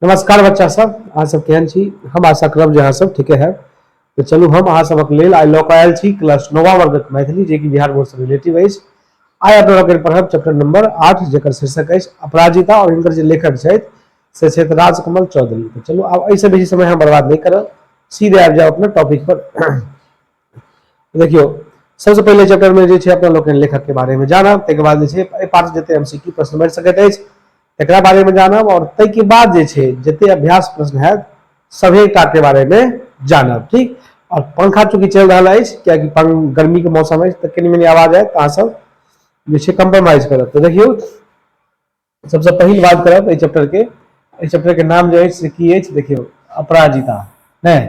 नमस्कार बच्चा सब, अहाँ सब केहन छी? हम आशा करब जे अहाँ सब ठीके है। तऽ चलू, हम अहाँ सबक लेल आइ लऽ कऽ आयल छी क्लास नौवा वर्गक मैथिली, जे कि बिहार बोर्ड से रिलेटिव अछि। आइ अपना लोकनि पढ़ब चैप्टर नंबर 8, जकर शीर्षक अछि अपराजिता, और हिनकर जे लेखक छथि से छथि राजकमल चौधरी। तऽ चलू, आब एहिसँ बेसी समय हम बर्बाद नहि करब, सीधे आबि जाउ अपना टॉपिक पर। देखियौ, सबसँ पहिले चैप्टर में जे छै अपना लोकनि लेखक के बारे में जानब, ताहिके बाद जे छै एहि पाठ जते एमसीक्यू प्रश्न बनि सकैत अछि तकरा बारे में जानब, और ताहिके बाद जे छै जते अभ्यास प्रश्न हैत सभे टा के बारे में जानब, ठीक? और पंखा चूंकि चलि रहल अछि, कियाकि गर्मी के मौसम अछि, तऽ कनि मनि आवाज आयत, अहाँ सब जे छै कम्प्रोमाइज करब। तऽ देखियौ, सबसे पहिल बात करब एहि चैप्टर के। एहि चैप्टर के नाम जे अछि से की अछि? देखियौ, अपराजिता। नहि,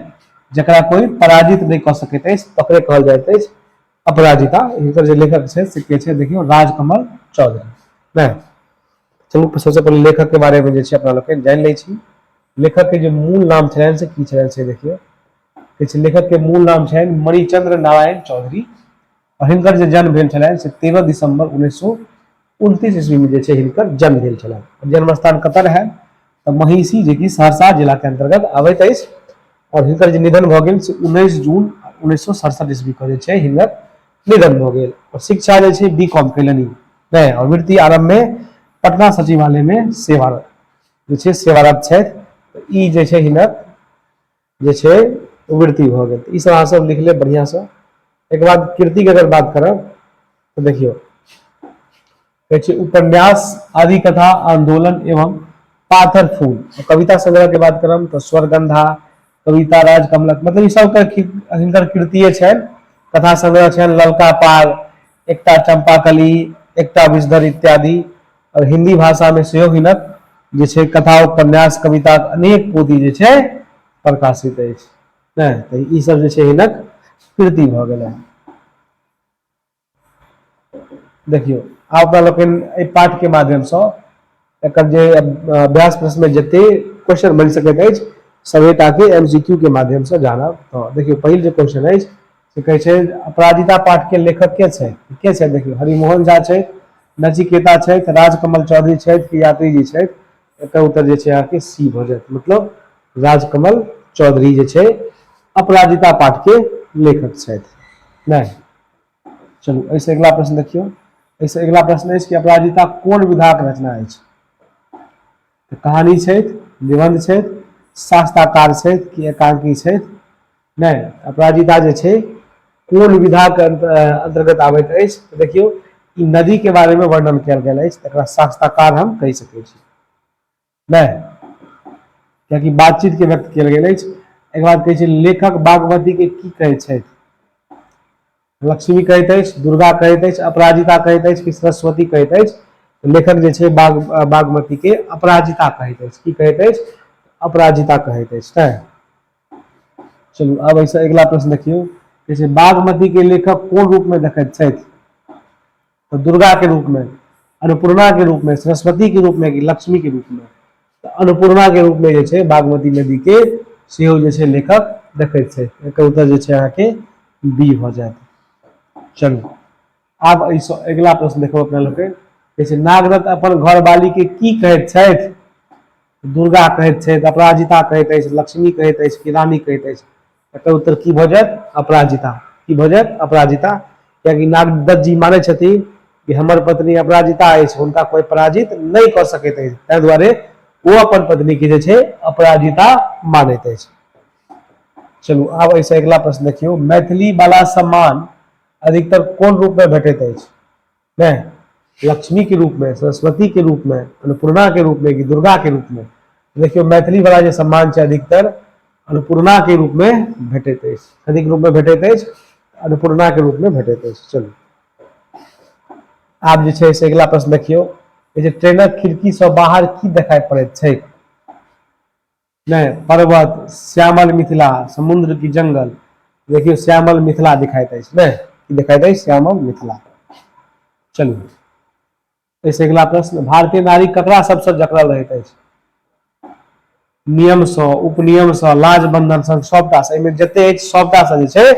जकरा कोई पराजित नहि कऽ सकैत अछि तकरे कहल जाइत अछि अपराजिता। हिनकर जे लेखक छै से के छै? देखियौ, राजकमल चौधरी। नहि, चलू, सबसे पहिले लेखक के बारे में जे छै अपना लोकनि जानि लै छी। लेखक के जे मूल नाम छलनि से की छलनि से देखियौ। कहै छै, लेखक के मूल नाम छलनि मणिचंद्र नारायण चौधरी, और हिनकर जे जन्म भेल छलनि से 13 दिसंबर 1929 ईस्वी में जे छै हिनकर जन्म भेल छलनि। जन्म स्थान कतऽ रहै? तऽ महिषी, जे कि सहरसा जिला के अंतर्गत आबैत अछि। और हिनकर जे निधन भऽ गेल से 19 जून 1967 ईस्वी के जे छै हिनकर निधन भऽ गेल। और शिक्षा जे छै बी कॉम कयलनि नहि, और वृत्ति आरंभ में पटना सचिवालय में सेवा जे छै सेवारत छथि। ई जे छै हिनक जे छै वृत्ति भऽ गेल। ई सब अहाँ सब लिख लेब बढ़िआँसँ। एक बाद कृति के अगर बात करब तऽ देखियौ, कहै छै उपन्यास आदि कथा, आंदोलन एवं पाथर फूल। कविता संग्रह के बात करब तऽ स्वरगंधा, कविता राजकमलक, मतलब ई सब के हिनकर कृतिये छनि। कथा संग्रह छनि ललका पाग, एकटा चंपाकली, एकटा विषधर इत्यादि। और हिंदी भाषा में सेहो हिनक जे छै कथा, उपन्यास, कविता अनेक पोथी जे छै प्रकाशित अछि। नहि तऽ ई सब जे छै हिनक कृति भऽ गेलै। देखियौ, आब अपना लोकनि एहि पाठ के माध्यमसँ एकर जे अभ्यास प्रश्न में जते क्वेश्चन बनि सकैत अछि सभेटा के एमसीक्यू के माध्यमसँ जानब। तऽ देखियौ, पहिल जे क्वेश्चन अछि से कहै छै, अपराजिता पाठ के लेखक के छै? के छै? देखियौ, हरिमोहन झा छै, नचिकेता छथि, राजकमल चौधरी छथि कि यात्री जी छथि? एकर उत्तर जे छै अहाँके सी भऽ जायत, मतलब राजकमल चौधरी जे छै अपराजिता पाठ के लेखक छथि। नहि, चलू, एहिसँ अगिला प्रश्न देखियौ। एहिसँ अगिला प्रश्न अछि कि अपराजिता कोन विधाक रचना अछि? तऽ कहानी छथि, निबंध छथि, शास्त्राकार छथि कि एकांकी छथि? नहि, अपराजिता जे छै कोन विधाके अन्तर्गत आबैत अछि? तऽ देखियौ, ई नदी के बारे में वर्णन कयल गेल अछि, तकरा शास्त्राकार हम कहि सकै छी। नहि, कियाकि बातचीत के व्यक्त कयल गेल अछि। एक बाद कहै छै, लेखक बागमती के की कहै छथि? लक्ष्मी कहैत अछि, दुर्गा कहैत अछि, अपराजिता कहैत अछि कि सरस्वती कहैत अछि? लेखक जे छै बागमती के अपराजिता कहैत अछि। की कहैत अछि? अपराजिता कहैत अछि। तैं चलू, आब एहिसँ अगिला प्रश्न देखियौ। कहै छै, बागमती के लेखक कोन रूप में देखैत छथि? तऽ दुर्गा के रूप में, अन्नपूर्णा के रूप में, सरस्वती के रूप में कि लक्ष्मी के रूप में? तऽ अन्नपूर्णा के रूप में जे छै बागमती नदी के सेहो जे छै लेखक देखैत छै। एकर उत्तर जे छै अहाँके बी भऽ जायत। चलू, आब एहिसँ अगिला प्रश्न देखब अपना लोकनि। कहै छै, नागदत्त अपन घरवाली के की कहैत छथि? दुर्गा कहैत छथि, अपराजिता कहैत अछि, लक्ष्मी कहैत अछि कि रानी कहैत अछि? एकर उत्तर की भऽ जायत? अपराजिता। की भऽ जायत? अपराजिता। कियाकि नागदत्त जी मानै छथिन कि हमर पत्नी अपराजिता अछि, हुनका कोइ पराजित नहि कऽ सकैत अछि, ताहि दुआरे ओ अपन पत्नी के जे छै अपराजिता मानैत अछि। चलू, आब एहिसँ अगिला प्रश्न देखियौ। मैथिली वाला सम्मान अधिकतर कोन रूप में भेटैत अछि? नहि, लक्ष्मी के रूप में, सरस्वती के रूप में, अन्नपूर्णा के रूप में कि दुर्गा के रूप में? देखियौ, मैथिली वाला जे सम्मान छै अधिकतर अन्नपूर्णा के रूप में भेटैत अछि। कथी के रूप में भेटैत अछि? अन्नपूर्णा के रूप में भेटैत अछि। चलू, आब जे छै से अगिला प्रश्न देखियौ। जे ट्रेनक खिड़की सँ बाहर की देखाइ पड़ैत छै? नहि, पर्वत, श्यामल मिथिला, समुद्र की जंगल? देखियौ, श्यामल मिथिला दिखाइत अछि। नहि, की दिखाइत अछि? श्यामल मिथिला। चलू, एहिसँ अगिला प्रश्न। भारतीय नारी ककरा सबसँ जकड़ल रहैत अछि? नियमसँ, उपनियमसँ, लाज बंधन सँ, सबटासँ? एहिमे जते अछि सबटासँ जे छै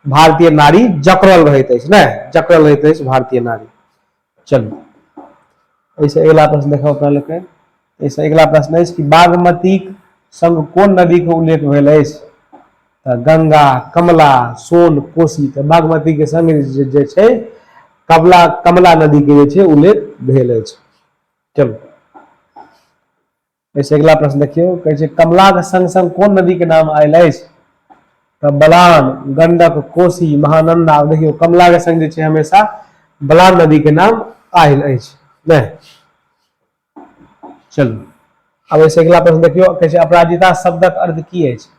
भारतीय नारी जकड़ल रहैत अछि। नहि, जकड़ल रहैत अछि भारतीय नारी। चलू, एहिसँ अगिला प्रश्न देखब अपना लोकनि। एहिसँ अगिला प्रश्न अछि कि बागमतीक संग कोन नदीके उल्लेख भेल अछि? तऽ गंगा, कमला, सोन, कोसी। तऽ बागमती के संग जे छै कमला कमला नदी के जे छै उल्लेख भेल अछि। चलू एहिसँ अगिला प्रश्न देखियौ, कहै छै कमलाक संग संग कोन नदी के नाम आयल अछि? तऽ बलान, गंडक, कोसी, महानंदा। देखियौ कमला के संग जे छै हमेशा बलान नदी के नाम आयल अछि। नहि चलू आब एहिसँ अगिला प्रश्न देखियौ, कहै छै अपराजिता शब्दक अर्थ की अछि?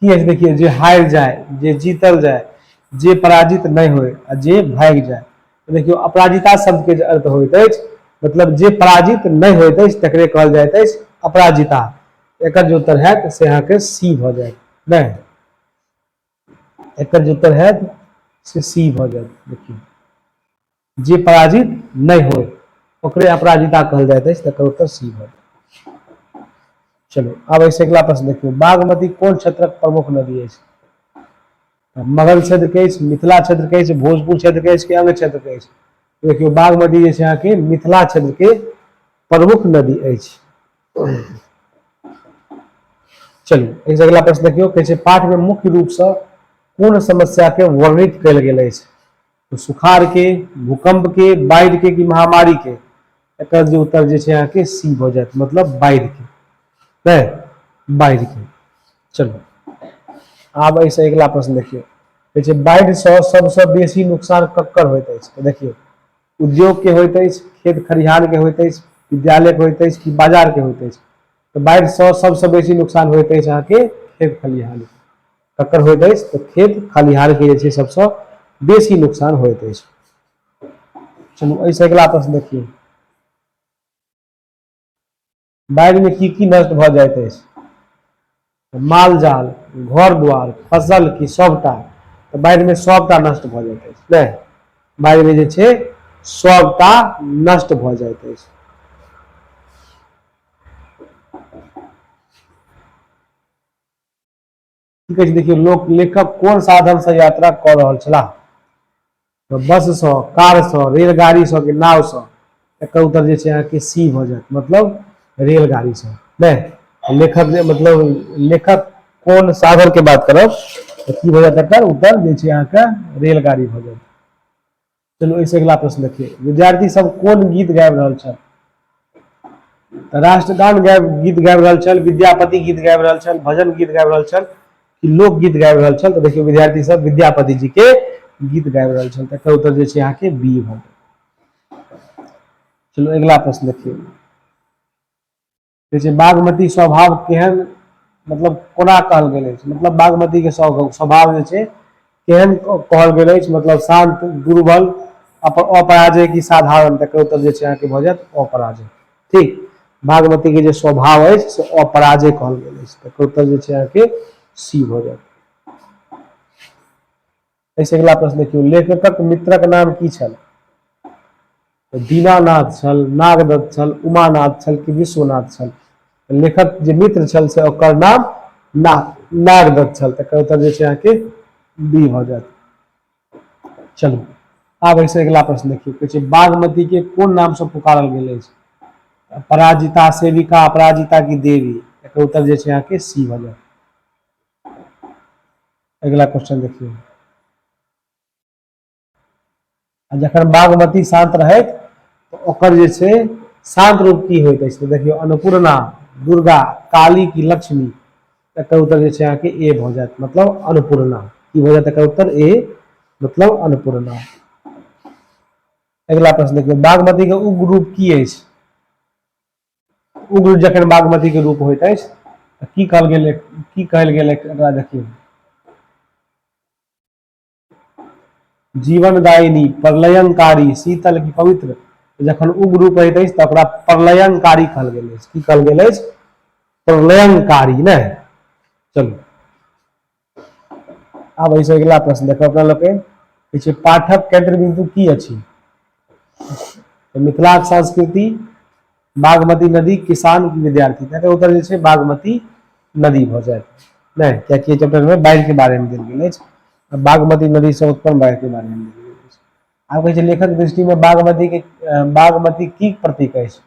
की अछि? देखियौ जे हारि जाय, जे जीतल जाय, जे पराजित नहि होय आ जे भागि जाय। देखियौ अपराजिता शब्द के जे अर्थ होइत अछि मतलब जे पराजित नहि होइत अछि तकरे कहल जाइत अछि अपराजिता। एकर जे उत्तर हैत से अहाँके सी भऽ जायत। नहि, एकर जे उत्तर हैत से सी भऽ जायत। देखियौ जे पराजित नहि होय ओकरे अपराजिता कहल जाइत अछि, तकर उत्तर सी भऽ जायत। चलू आब एहिसँ अगिला प्रश्न देखियौ, बागमती कोन क्षेत्रक प्रमुख नदी अछि? मगध क्षेत्र के अछि, मिथिला क्षेत्र के अछि, भोजपुर क्षेत्र के अछि कि अंग क्षेत्र के अछि? देखियौ बागमती जे छै अहाँके मिथिला क्षेत्र के प्रमुख नदी अछि। चलू एहिसँ अगिला प्रश्न देखियौ, कहै छै पाठ में मुख्य रूपसँ कोन समस्या के वर्णित कयल गेल अछि? तऽ सुखाड़ के, भूकंप के, बाढ़ि के कि महामारी के? एकर जे उत्तर जे छै अहाँके सी भऽ जायत, मतलब बाढ़ि के। नहि, बाढ़ि के। चलू आब एहिसँ अगिला प्रश्न देखियौ, कहै छै बाढ़िसँ सबसँ बेसी नुकसान ककर होइत अछि? तऽ देखियौ उद्योग के होइत अछि, खेत खरिहान के होइत अछि, विद्यालय के होइत अछि कि बाजार के होइत अछि? तऽ बाढ़िसँ सबसँ बेसी नुकसान होइत अछि अहाँके खेत खलिहान के। ककर होइत अछि? तऽ खेत खलिहान के जे छै सबसँ बेसी नुकसान होइत अछि। चलू एहिसँ अगिला प्रश्न देखियौ, बाढ़िमे की की नष्ट भऽ जाइत अछि? माल जाल, घर द्वार, फसल की सबटा? तऽ बाढ़िमे सबटा नष्ट भऽ जाइत अछि। नहि, बाढ़िमे जे छै सबटा नष्ट भऽ जाइत अछि। की कहै छै देखियौ, लोक लेखक कोन साधनसँ यात्रा कऽ रहल छलाह? तऽ बससँ, कारसँ, रेलगाड़ीसँ कि नावसँ? एकर उत्तर जे छै अहाँके सी भऽ जायत, मतलब रेलगाड़ीसँ। नहि, लेखक जे मतलब लेखक कोन साधनके बात करब तऽ की भऽ जायत? एकर उत्तर जे छै अहाँके रेलगाड़ी भऽ जायत। चलू एहिसँ अगिला प्रश्न देखियौ, विद्यार्थी सब कोन गीत गाबि रहल छल? तऽ राष्ट्रगान गाबि गीत गाबि रहल छल, विद्यापति गीत गाबि रहल छल, भजन गीत गाबि रहल छल कि लोकगीत गाबि रहल छल? तऽ देखियौ विद्यार्थी सब विद्यापति जी के गीत गाबि रहल छल। तऽ एकर उत्तर जे छै अहाँके बी भऽ गेल। चलू अगिला प्रश्न देखियौ, कहै छै बागमती स्वभाव केहन, मतलब कोना कहल गेल अछि? मतलब बागमती के स्वभाव जे छै केहन कहल गेल अछि? मतलब शान्त, दुर्बल, अपराजय कि साधारण? तकर उत्तर जे छै अहाँके भऽ जायत अपराजय। ठीक, बागमती के जे स्वभाव अछि से अपराजय कहल गेल अछि। तकर उत्तर जे छै अहाँके सी भऽ जायत। एहिसँ अगिला प्रश्न देखियौ, लेखकक मित्रक नाम की छल? तऽ दीनानाथ छल, नागदत्त छल, उमानाथ छल कि विश्वनाथ छल? लेखक जे मित्र छल से ओकर नाम नागदत्त छल। तकर उत्तर जे छै अहाँके बी भऽ जायत। चलू आब एहिसँ अगिला प्रश्न देखियौ, कहै छै बागमती के कोन नामसँ पुकारल गेल अछि? पराजिता, सेविका, अपराजिता की देवी? एकर उत्तर जे छै अहाँके सी भऽ जायत। अगिला क्वेश्चन देखियौ, आ जखन बागमती शान्त रहैत तऽ ओकर जे छै शान्त रूप की होइत अछि? तऽ देखियौ अन्नपूर्णा, दुर्गा, काली की लक्ष्मी? एकर उत्तर जे छै अहाँके ए भऽ जायत, मतलब अन्नपूर्णा। की भऽ जायत एकर उत्तर? ए, मतलब अन्नपूर्णा। अगिला प्रश्न देखियौ, बागमती के उग्र रूप की अछि? उग्र जखन बागमती के रूप होइत अछि तऽ की कहल गेल, की कहल गेल एकरा? देखियौ, जीवनदायिनी, प्रलयंकारी, शीतल की पवित्र? जखन उग्र रूप होइत अछि तऽ ओकरा प्रलयंकारी कहल गेल अछि। की कहल गेल अछि? प्रलयंकारी। नहि, चलू आब एहिसँ अगिला प्रश्न देखब अपना लोकनि। कहै छै पाठक केंद्र बिंदु की अछि? तऽ मिथिलाक संस्कृति, बागमती नदी, किसान की विद्यार्थी? तकर उत्तर जे छै बागमती नदी भऽ जायत। नहि, कियाकि एहि चैप्टर मे बाढ़ि के बारे मे देल गेल अछि, बागमती नदी से उत्पन्न बाढ़ि के बारे मे देल गेल अछि। आब कहै छै लेखक दृष्टि मे बागमती के बागमती की प्रतीक अछि?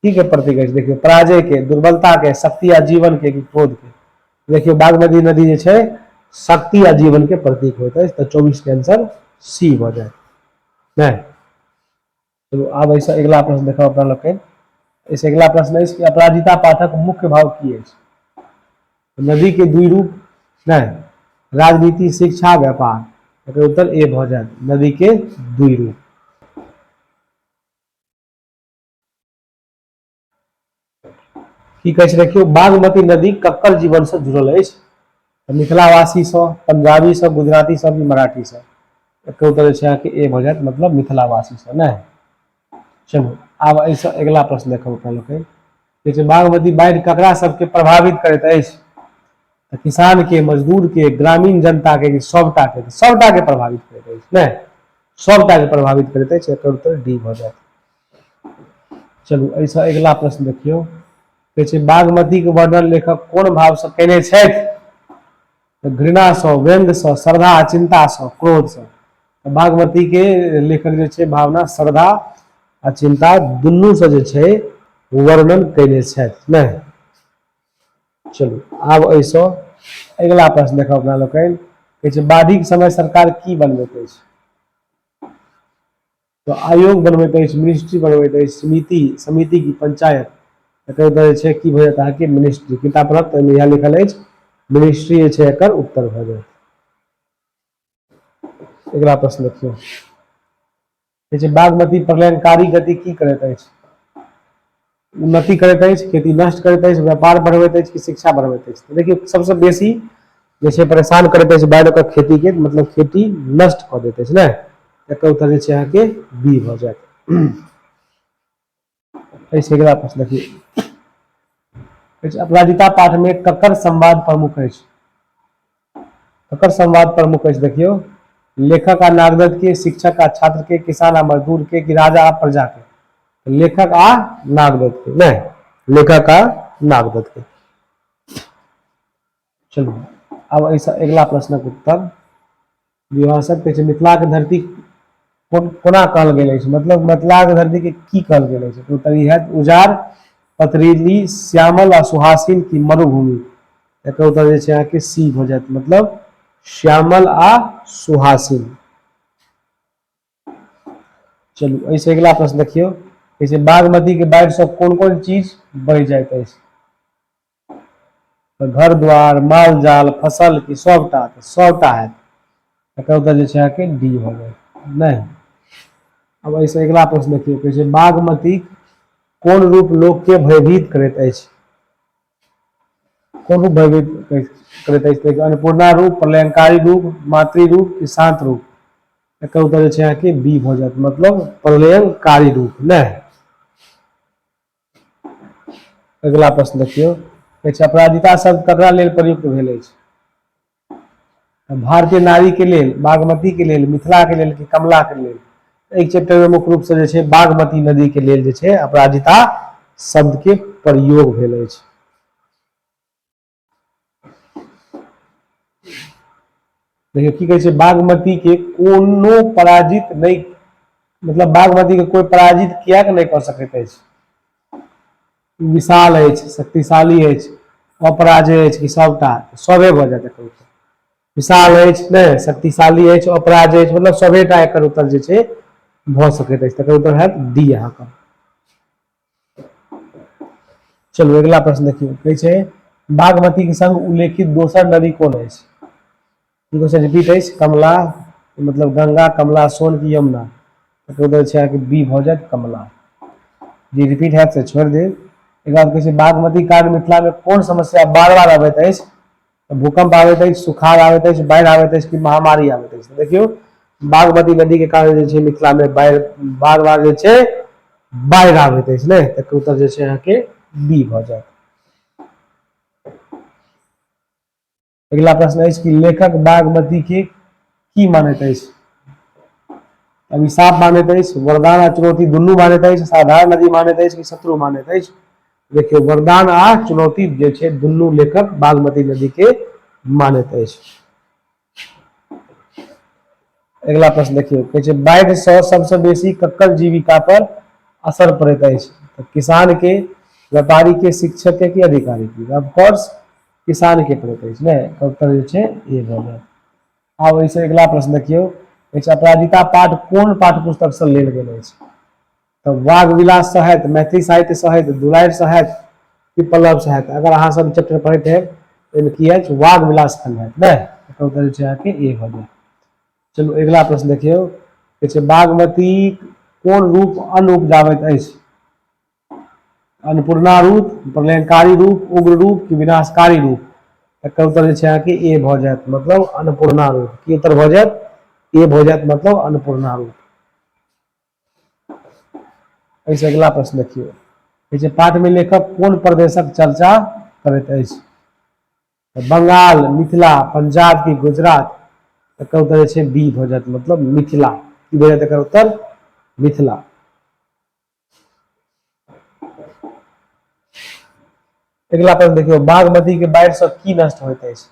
की के प्रतीक अछि? देखियौ, पराजय के, दुर्बलता के, शक्ति आ जीवन के, कि क्रोध के? देखियौ, बागमती नदी जे छै शक्ति आ जीवन के प्रतीक होइत अछि, तऽ 24 के आंसर सी भऽ जायत। नहि, चलू आब एहिसँ अगिला प्रश्न देखब अपना लोकनि। एहिसँ अगिला प्रश्न अछि कि अपराजिता पाठक मुख्य भाव की अछि? नदी के दुई रूप, नहि, राजनीति, शिक्षा, व्यापार। एकर उत्तर ए भऽ जायत, नदी के दुई रूप। की कहै छै देखियौ, बागमती नदी ककर जीवन से जुड़ल अछि? मिथिलावासी सँ, पंजाबी सँ, गुजराती सँ कि मराठी सँ? एकर उत्तर जे छै अहाँके ए भऽ जायत, मतलब मिथिलावासी सँ। नहि, चलू आब एहिसँ अगिला प्रश्न देखब अपना लोकनि। कहै छै बागमती बाढ़ि ककरा सबके प्रभावित करैत अछि? तऽ किसान के, मजदूर के, ग्रामीण जनता के, कि सबटा के? सबटा के प्रभावित करैत अछि। नहि, सबटा के प्रभावित करैत अछि। एकर उत्तर डी भऽ जायत। चलू एहिसँ अगिला प्रश्न देखियौ। कहै छै बागमतीके वर्णन लेखक कोन भावसँ कयने छथि? तऽ घृणासँ, व्यंग्यसँ, श्रद्धा आ चिन्तासँ, क्रोधसँ। तऽ बागमतीके लेखक जे छै भावना श्रद्धा आ चिन्ता दुनूसँ जे छै वर्णन कयने छथि। नहि, चलू आब एहिसँ अगिला प्रश्न देखब अपना लोकनि। कहै छै बाढ़िक समय सरकार की बनबैत अछि? तऽ आयोग बनबैत अछि, मिनिस्ट्री बनबैत अछि, समिति, समिति की पंचायत? एकर उत्तर जे छै की भऽ जायत अहाँके? मिनिस्ट्री। किताब पढ़ब तऽ ओहिमे इएह लिखल अछि, मिनिस्ट्री जे छै एकर उत्तर भऽ जायत। अगिला प्रश्न देखियौ। कहै छै बागमती प्रलयंकारी गति की करैत अछि? उन्नति करैत अछि, खेती नष्ट करैत अछि, व्यापार बढ़बैत अछि कि शिक्षा बढ़बैत अछि? तऽ देखियौ, सबसँ बेसी जे छै परेशान करैत अछि बाढ़ि ओकर खेतीके, मतलब खेती नष्ट कऽ दैत अछि। ने एकर उत्तर जे छै अहाँके बी भऽ जायत। एहिसँ अगिला प्रश्न देखियौ। अपराजिता पाठमे ककर संवाद प्रमुख अछि? ककर संवाद प्रमुख अछि? देखियौ, लेखक आ नागदत्त के, शिक्षक आ छात्र के, किसान आ मजदूर के, कि राजा आ प्रजा के? लेखक आ नागदत्त के। नहि, लेखक आ नागदत्त के। चलू आब एहिसँ अगिला प्रश्नक उत्तर विवाह सब कहै छै मिथिलाके धरती कोन कोना कहल गेल अछि? मतलब मिथिलाके धरतीके की कहल गेल अछि? उत्तर ई हैत उजार, पथरीली, श्यामल आ सुहासिन की मरुभूमि। एकर उत्तर जे छै अहाँके सी भऽ जायत, मतलब श्यामल आ सुहासिन। चलू एहिसँ अगिला प्रश्न देखियौ। कहै छै बागमती के बाढ़िसँ कोन कोन चीज बहि जाइत अछि? तऽ घर द्वार, माल जाल, फसल की सबटा? तऽ सबटा हैत। एकर उत्तर जे छै अहाँके डी भऽ गेल। नहि, आब एहिसँ अगिला प्रश्न देखियौ। कहै छै बागमती कोन रूप लोकके भयभीत करैत अछि? कोन रूप भयभीत करैत अछि? देखियौ, अन्नपूर्णा रूप, प्रलयंकारी रूप, मातृ रूप कि शांत रूप? एकर उत्तर जे छै अहाँके बी भऽ जायत, मतलब प्रलयंकारी रूप। नहि, अगिला प्रश्न देखियौ। कहै छै अपराजिता शब्द ककरा लेल प्रयुक्त भेल अछि? भारतीय नारी के लेल, बागमती के लेल, मिथिला के लेल कि कमला के लेल? एक चैप्टर में मुख्य रूप से जे छै बागमती नदी के लेल जे छै अपराजिता शब्द के प्रयोग भेल अछि। देखियौ की कहै छै, बागमती के कोनो पराजित नहि, मतलब बागमती के कोई पराजित किएक नहि कऽ सकैत अछि? विशाल अछि, शक्तिशाली अछि, अपराजय अछि कि सबटा? सबे भऽ जायत एकर उत्तर। विशाल अछि, नहि, शक्तिशाली अछि, अपराजय अछि, मतलब सबेटा एकर उत्तर जे छै भऽ सकैत अछि। तकर उत्तर हैत डी अहाँके। चलू अगिला प्रश्न देखियौ। कहै छै बागमती के संग उल्लेखित दोसर नदी कोन अछि? ई क्वेश्चन रिपीट अछि। कमला, मतलब गंगा, कमला, सोन की यमुना? एकर उत्तर छै अहाँके बी भऽ जायत, कमला। जे रिपीट हैत से छोड़ि देब। एक बाद कहै छै बागमती कारण मिथिला में कोन समस्या बार बार अबैत अछि? तऽ भूकंप आबैत अछि, सुखाड़ आबैत अछि, बाढ़ि आबैत अछि कि महामारी आबैत अछि? देखियौ, बागमती नदी के कारण जे छै मिथिला में बाढ़ि बार बार जे छै बाढ़ि आबैत अछि। नहि, तकर उत्तर जे छै अहाँके बी भऽ जायत। अगिला प्रश्न अछि कि लेखक बागमती के की मानैत अछि? अभिशाप मानैत अछि, वरदान आ चुनौती दुनू मानैत अछि, साधारण नदी मानैत अछि कि शत्रु मानैत अछि? देखियौ, वरदान आ चुनौती जे छै दुनू लेखक बागमती नदी के मानैत अछि। अगिला प्रश्न देखियौ। कहै छै बाढ़ि सँ सबसँ बेसी ककर जीविका पर असर पड़ैत अछि? तऽ किसान के, व्यापारी के, शिक्षक के कि अधिकारी के? ऑफकोर्स किसान के पड़ैत अछि ने। उत्तर जे छै ए भऽ जायत। आब एहिसँ अगिला प्रश्न देखियौ अछि, अपराजिता पाठ कोन पाठ्य पुस्तकसँ लेल गेल अछि? तऽ वाघ विलास सँ हैत, मैथिली साहित्य सँ हैत, दुलारि सँ हैत कि पल्लव सँ हैत? अगर अहाँ सब चैप्टर पढ़ैत हैब, ओहिमे की अछि? वाघ विलास खंड हैत ने। एकर उत्तर जे छै अहाँके ए भऽ जायत। चलू, अगिला प्रश्न देखियौ। कहै छै, बागमती कोन रूप अन्न उपजाबैत अछि? अन्नपूर्णा रूप, प्रलयंकारी रूप, उग्र रूप कि विनाशकारी रूप? एकर उत्तर जे छै अहाँके ए भऽ जायत, मतलब अन्नपूर्णा रूप। की उत्तर भऽ जायत? ए भऽ जायत, मतलब अन्नपूर्णा रूप। एहिसँ अगिला प्रश्न देखियौ। कहै छै, पाठमे लेखक कोन प्रदेशक चर्चा करैत अछि? बंगाल, मिथिला, पंजाब की गुजरात? एकर उत्तर जे छै बी भऽ जायत, मतलब मिथिला। की भऽ जायत एकर उत्तर? मिथिला। अगिला प्रश्न देखियौ, बागमती के बाढ़ि से की नष्ट होइत अछि?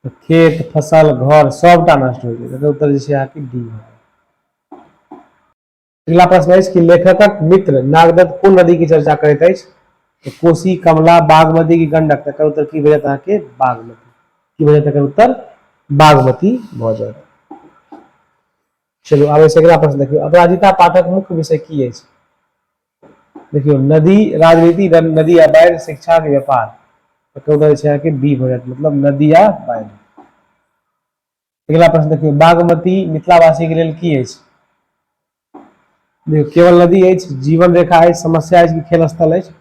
खेत, फसल, घर सबटा नष्ट होइ छै। एकर उत्तर जे छै अहाँके डी भऽ जायत। अगिला प्रश्न अछि कि लेखकक मित्र नागदत्त कोन नदी की चर्चा करैत अछि? तऽ कोसी, कमला, बागमती की गंडक? तकर उत्तर की भऽ जायत अहाँके? बागमती। की भऽ जायत एकर उत्तर? बागमती भऽ जायत। चलू, आब एहिसँ अगिला प्रश्न देखियौ। अपराजिता पाठक मुख्य विषय की अछि? देखियौ, नदी, राजनीति, नदी आ बाढ़ि, शिक्षा के व्यापार। एकर उत्तर छै अहाँके बी भऽ जायत, मतलब नदी आ बाढ़ि। अगिला प्रश्न देखियौ, बागमती मिथिलावासी के लेल की अछि? देखियौ, केवल नदी अछि, जीवन रेखा अछि, समस्या अछि कि खेल स्थल अछि?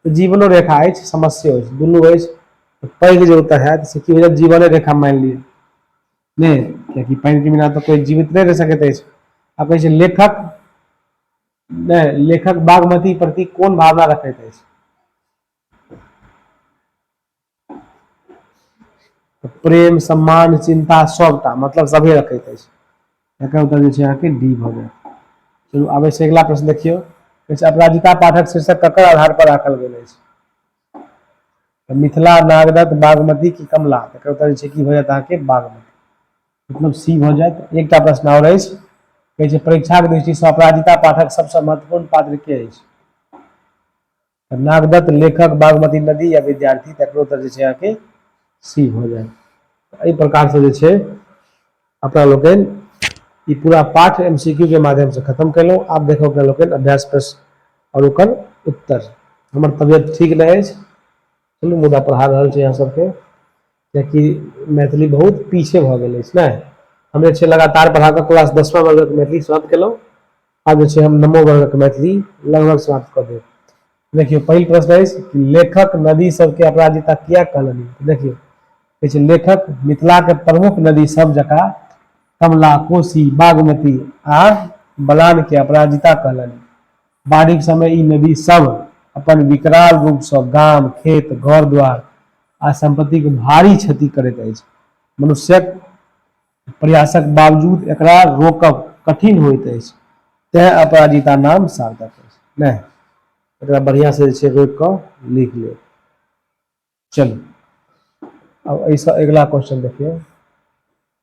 तऽ जीवनो रेखा अछि, समस्यो अछि, दुनू अछि। तऽ पैघ जे उत्तर हैत से की हो जायत? जीवने रेखा मानि लिअ नहि, कियाकि पानि के बिना तऽ कोइ जीवित नहि रहि सकैत अछि। आ कहै छै लेखक नहि, लेखक बागमती प्रति कोन भावना रखैत अछि? प्रेम, सम्मान, चिंता, सबटा, मतलब सभे रखैत अछि। एकर उत्तर जे छै अहाँके डी भऽ जायत। चलू, आबै छै अगिला प्रश्न देखियौ। कहै छै, अपराजिता पाठक शीर्षक ककर आधार पर राखल गेल अछि? मिथिला, नागदत्त, बागमती की कमला? एकर उत्तर जे छै की भऽ जायत अहाँके? बागमती, मतलब सी भऽ जायत। एकटा प्रश्न आओर अछि। कहै छै, परीक्षाक दृष्टिसँ अपराजिता पाठक सबसँ महत्वपूर्ण पात्र के अछि? नागदत्त, लेखक, बागमती नदी या विद्यार्थी? तकरो उत्तर जे छै अहाँके सी भऽ जायत। एहि प्रकारसँ जे छै अपना लोकनि ई पूरा पाठ एमसीक्यू के माध्यमसँ खत्म केलहुँ। आब देखो अपना लोकनि अभ्यास प्रश्न आओर ओकर उत्तर। हमर तबियत ठीक नहि अछि, चलू, मुदा पढ़ा रहल छी अहाँ सबके, कियाकि मैथिली बहुत पीछे भऽ गेल अछि ने। हम जे छै लगातार पढ़ा कऽ क्लास 10वां वर्गक मैथिली समाप्त केलहुँ। आब जे छै हम नवो वर्गक मैथिली लगभग समाप्त कऽ देब। देखियौ, पहिल प्रश्न अछि कि लेखक नदी सबके अपराजिता किया कहलनि? देखियौ, कहै छै, लेखक मिथिलाके प्रमुख नदी सब जकाँ कमला, कोसी, बागमती आ बलान के अपराजिता कहलनि। बाढ़िक समय ई नदी सब अपन विकराल रूपसँ गाम, खेत, घर द्वार आ संपत्तिक भारी क्षति करैत अछि। मनुष्यक प्रयासक बावजूद एकरा रोकब कठिन होइत अछि, तेँ अपराजिता नाम सार्थक अछि। नहि, एकरा बढ़िआँ से जे छै रोकि कऽ लिख लेब। चलू, आब एहिसँ अगिला क्वेश्चन देखियौ।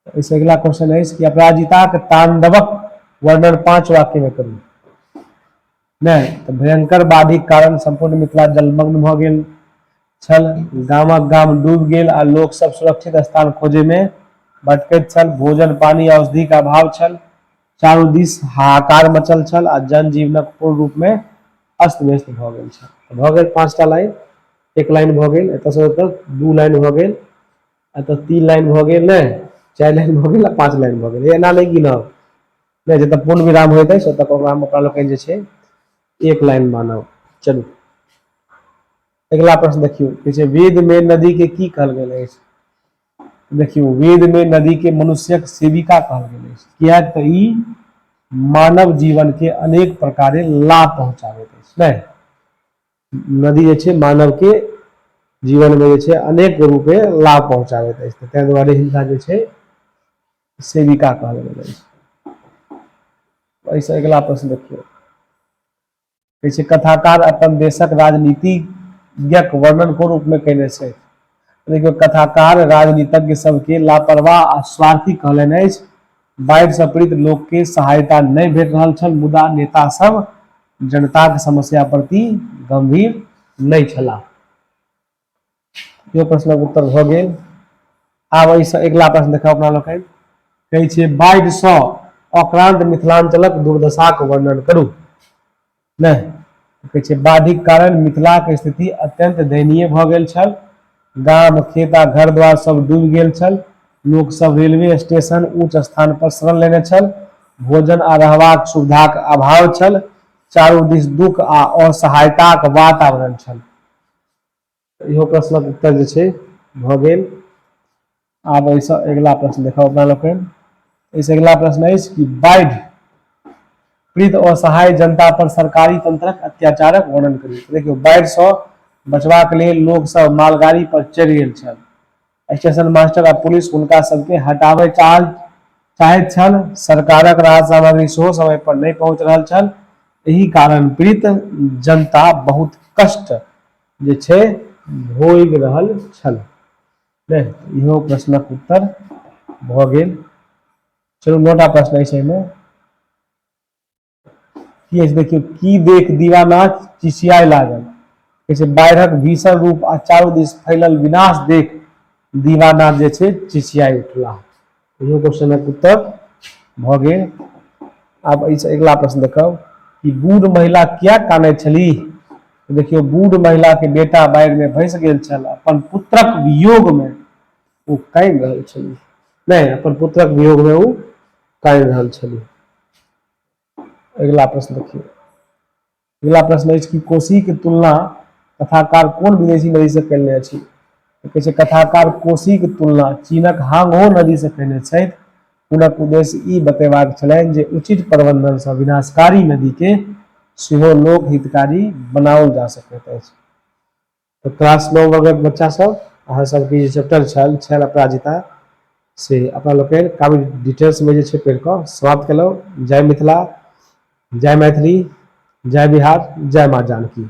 एहिसँ अगिला क्वेश्चन अछि कि अपराजिताक तांडवक वर्णन 5 वाक्यमे करू। नहि तऽ भयंकर बाढ़िक कारण सम्पूर्ण मिथिला जलमग्न भऽ गेल छल। गामक गाम डूबि गेल आ लोक सब सुरक्षित स्थान खोजैमे भटकैत छल। भोजन, पानि, औषधिक अभाव छल। चारू दिस हाहाकार मचल छल आ जनजीवनक पूर्ण रूपमे अस्त व्यस्त भऽ गेल छल। तऽ भऽ गेल 5टा लाइन। एक लाइन भऽ गेल एतऽसँ एतऽ, 2 लाइन भऽ गेल एतऽ, 3 लाइन भऽ गेल, नहि, 4 लाइन भऽ गेल आ 5 लाइन भऽ गेल। एना नहि गिनब नहि, जतऽ पूर्ण विराम होइत अछि ओतऽ ओकरा हम अपना लोकनि जे छै एक लाइन मानब। चलू, अगिला प्रश्न देखियौ। कहै छै, वेद मे नदी के की कहल गेल अछि? देखियौ, वेद मे नदी के मनुष्यक सेविका कहल गेल अछि, किएक तऽ ई मानव जीवन के अनेक प्रकारे लाभ पहुंचाबैत अछि। नहि, नदी जे छै मानव के जीवन मे जे छै अनेक रूपे लाभ पहुंचाबैत अछि, ताहि दुआरे हिनका जे छै सेविका कहल गेल अछि। एहिसँ अगिला प्रश्न देखियौ। कहै छै, कथाकार अपन देशक राजनीतिज्ञक वर्णन कोन रूपमे कयने छथि? देखियौ, कथाकार राजनीतिज्ञ सबके लापरवाह आ स्वार्थी कहलनि अछि। बाढ़िसँ पीड़ित लोकके सहायता नहि भेट रहल छल, मुदा नेता सब जनताक समस्या प्रति गंभीर नहि छलाह। इहो प्रश्नक उत्तर भऽ गेल। आब एहिसँ अगिला प्रश्न देखब अपना लोकनि। कहै छै बाढ़िसँ अक्रांत मिथिलांचलक दुर्दशाक वर्णन करू। नहि कहै छै बाढ़िक कारण मिथिलाक स्थिति अत्यंत दयनीय भऽ गेल छल। गाम, खेत आ घर द्वार सब डूबि गेल छल। लोक सब रेलवे स्टेशन, ऊंच स्थान पर शरण लेने छल। भोजन आ रहबाक सुविधाक अभाव छल। चारू दिस दुख आ असहायताक वातावरण छल। इहो प्रश्नक उत्तर जे छै भऽ गेल। आब एहिसँ अगिला प्रश्न देखब अपना लोकनि। एहिसँ अगिला प्रश्न अछि कि बाढ़ि पीड़ित असहाय जनता पर सरकारी तंत्रक अत्याचारक वर्णन करू। देखियौ, बाढ़िसँ बचबाक लेल लोक सब मालगाड़ी पर चढ़ि गेल छल। स्टेशन मास्टर आ पुलिस हुनका सबके हटाबय चाहैत छल। सरकारक राहत सामग्री सेहो समय पर नहि पहुंच रहल छल। एहि कारण पीड़ित जनता बहुत कष्ट जे छै भोगि रहल छल। नहि, इहो प्रश्नक उत्तर भऽ गेल। चलू, नौटा प्रश्न अछि एहिमे। की अछि देखियौ, की देख दीवानाथ चिचियाय लागल? कहै छै बाढ़िक भीषण रूप आ चारू दिस फैलल विनाश देख दीवानाथ जे छै चिचियाय उठलाह। इहो क्वेश्चनक उत्तर भऽ गेल। आब एहिसँ अगिला प्रश्न देखब कि बूढ़ महिला किया कानैत छलीह? देखियौ, बूढ़ महिला के बेटा बाढ़ि में भसि गेल छल। अपन पुत्रक वियोग में ओ कानि रहल छलीह। नहि, अपन पुत्रक वियोग में ओ कानि रहल छलीह। अगिला प्रश्न देखियौ। अगिला प्रश्न अछि कि कोसी के तुलना कथाकार कोन विदेशी नदी से कयने अछि? कहै छै कथाकार कोसी के तुलना चीनक हांगहो नदी से कयने छथि। हुनक उद्देश्य ई बतेबाक छलनि जे उचित प्रबंधन सँ विनाशकारी नदी के सेहो लोक हितकारी बनाओल जा सकैत अछि। तऽ क्लास 9 वर्गक बच्चा सब, अहाँ सबके जे चैप्टर छल छल अपराजिता, से अपना लोकनि काफी डिटेल्समे जे छै पढ़ि कऽ समाप्त केलहुँ। जय मिथिला, जय मैथिली, जय बिहार, जय माँ जानकी।